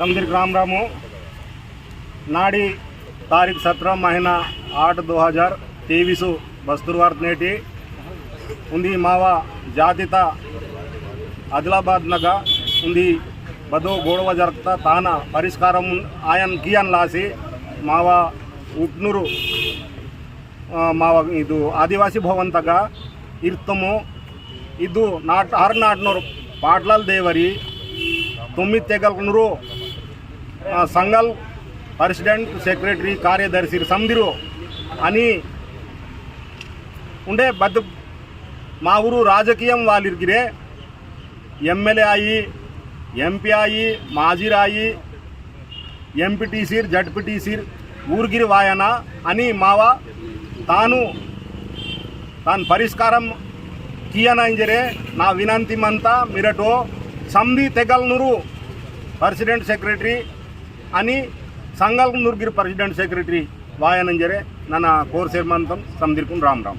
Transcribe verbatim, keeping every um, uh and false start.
समदिर राम रामो। नाडी तारीख सत्रह महीना आठ दो हजार तेईस बस्तुरवार्त नेटी उन्दी मावा जातिता आदिलाबाद नगा उन्दी बदो गोडवा जरगता ताना परिष्कारम आयन कियन लासी मावा उटनूरु, अ, मावा इदु आदिवासी भवन तगा इर्तमो इदु नाट-, हर नाटनोर पाटलाल देवरी तोम्मिदि तेगलनूरु, अ, संगल president, secretary, कार्यदर्शी समदिरु अनि उंडे बद मावुरु राजकीयम वालिर्गिरे MLA आई, MP आई, माजीर आई, MPTCर, ZPTCर ऊर्गिर वायना अनि मावा तानु तान परिष्कारम कियना इंजरे ना विनंती मंता मिरटो समदी तेगलनूरु president, secretary अनि संगलनूर्गिर president, secretary वायना इंजरे नना कोरसेर मंतम। समदिरकुन राम राम।